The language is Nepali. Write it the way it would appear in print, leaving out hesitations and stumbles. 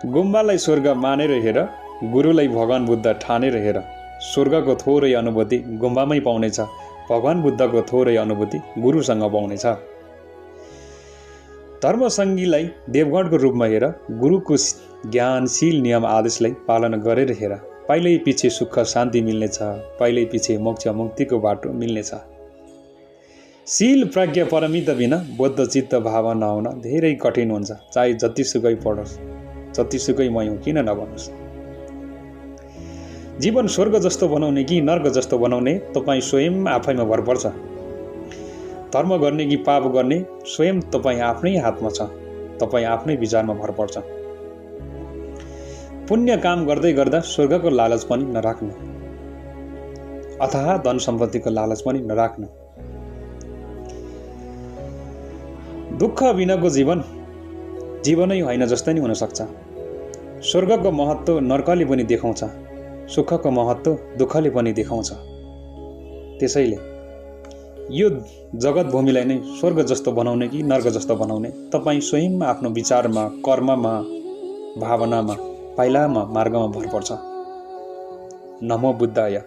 गुम्बालाई स्वर्ग मानेर हेर, गुरुलाई भगवान बुद्ध ठानेर हेर। स्वर्गको थोरै अनुभूति गुम्बामै पाउनेछ, भगवान बुद्धको थोरै अनुभूति गुरुसँग पाउनेछ। धर्मसङ्गीलाई देवगणको रूपमा हेर, गुरुको ज्ञानशील नियम आदेशलाई पालन गरेर हेर। पहिल्यै पछि सुख शान्ति मिल्नेछ, पहिल्यै पछि मोक्ष मुक्तिको बाटो मिल्नेछ। शील प्रज्ञा परमित बिना बौद्ध चित्त भावना आउन धेरै कठिन हुन्छ, चाहे जतिसुकै पढोस्, जतिसुकै म हुँ किन नभनोस्। जीवन स्वर्ग जस्तो बनाउने कि नर्क जस्तो बनाउने तपाईँ स्वयं आफैमा भर पर्छ। धर्म गर्ने कि पाप गर्ने स्वयं तपाईँ आफ्नै हातमा छ, तपाईँ आफ्नै विचारमा भर पर्छ। पुण्य काम गर्दै गर्दा स्वर्गको लालच पनि नराख्नु, अथाह धन सम्पत्तिको लालच पनि नराख्नु। दुःख बिनाको जीवन जीवनै होइन जस्तै नै हुन सक्छ। स्वर्गको महत्त्व नर्कले पनि देखाउँछ, सुखको महत्त्व दुःखले पनि देखाउँछ। त्यसैले यो जगत भूमिलाई नै स्वर्ग जस्तो बनाउने कि नर्क जस्तो बनाउने तपाईँ स्वयं आफ्नो विचारमा, कर्ममा, भावनामा, पाइलामा, मार्गमा भर पर्छ। नमो बुद्धाय।